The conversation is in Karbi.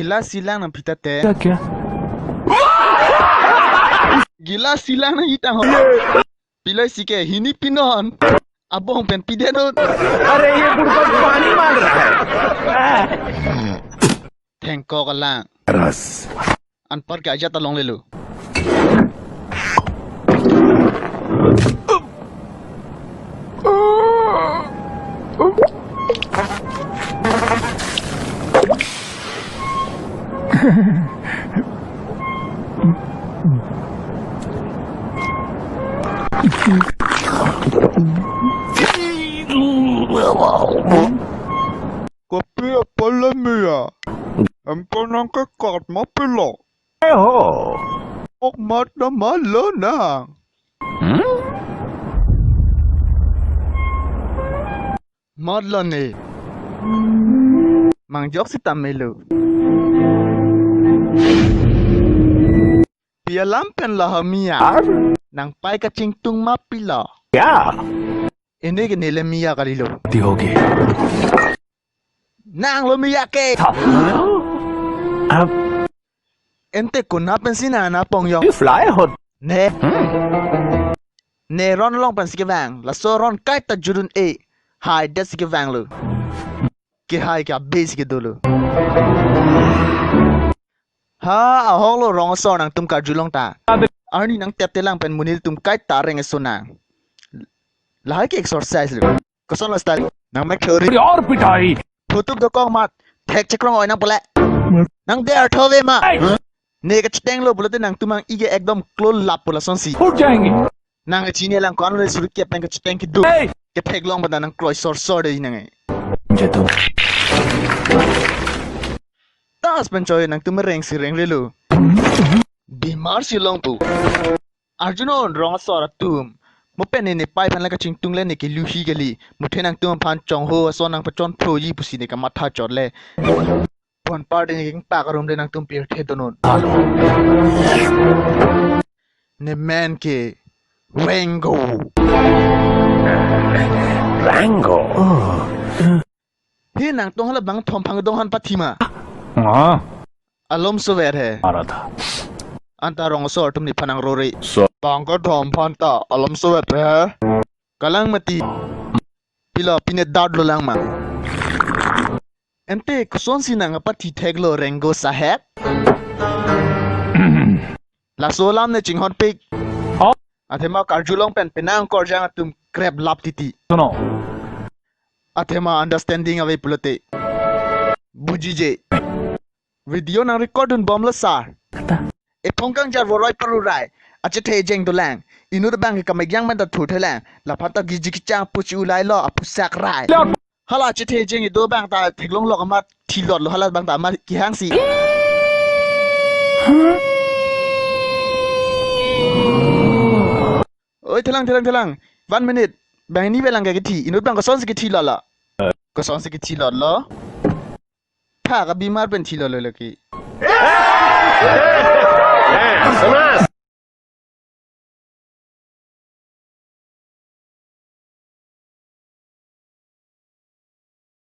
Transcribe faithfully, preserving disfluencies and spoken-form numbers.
Gila silang nang pita te. Gila silang nang itang ho. Pilo isi ke hini pinon. Abong pen pidenon. अरे ये बुढ़बक पानी मांग रहा है। Thengkok alang. Ras. Anpar ke ajat along lelo. Kopi apala miya? Empo nang ke kot ma pilo? Eho. Ok mat na malo nang. Hmm? Mat lo ne. Mangjok sita melo. Pi alam pen lahamiya. Ar? Nang pai kachingtung ma pilo? Ya. Ini ke nele miya kalilo. Ti hogi. Nang lo miya ke. Tha. Ab. Ente kuna pensi nang na pong yong. You fly hot. Ne. Hmm. Ne ron long pensi kevang. Laso ron kaita jurun e. Hai det si kevang lo. Kehai ke abes ke dolo. Ha, ahok lo rong asor nangtum karjulong ta. Arni nang tep telang pen monit atum kaita reng eso nang. Lahai ke exercise lo. Koson lo style? Nang mek theory. और पिटाई। Phutup dokok mat. Thek chekrong oi nang pole. Nang de artho ave ma. Hey! Ne kacheteng lo pulote nangtum ang ige ekdom klolap pu lasonsi. उठ जाएंगे। Nang kachini lang kon le suri kep nang kacheteng kedo. Hey! Ketheklong pada nang kloi sor sor de nang e. Jatuh. Tas pen choi nangtum reng si reng relo. Bimar si longpo. Arjunon rong asor atum. Mo pen ne pai aphan la kachingtung le ne ke luhi kali. Muthe nangtum aphan chongho ason nang pachon phroji pusi ne kamatha chot le. Pon par de ne kengpak arum de nangtum pirthe donon. Ne men ke Rango. Rango. He nangtum halabang thom phang dong han pathima. Ah. Alom sover he. आ रहा था। Anta rong asor atum nephan nangrore. So. Bang kethom aphan ta alom sover he. Kalang mati. Pilo pine dart lo lang ma. Ente kosonsi nang apathi theklo Rango saheb? Laso alam ne chinghon pik. Oh. Athema karjulong pen penang korjang atum krep lap titi. सुनो। Athema understanding ave pulote. Bujije. Video nang record dunbomlo sir. Kata. Ephong kangjar voroi parurai. Achethe jeng dolang. Inut bang ke kamekyang man ta thurthelang. Laphat ta giji kichang puchi ulai lo apusak rai. Lo. Hala achethe jeng ido bang ta theklong lok amat thilot lo hala bang ta amat kehang si. Oi thelang thelang thelang. One minute. Bang ini belang ke kethi. Inut bang kosonsi kethi lo lo. Kosonsi kethi lo lo. Tha ka bimar pen thilo lo lagi.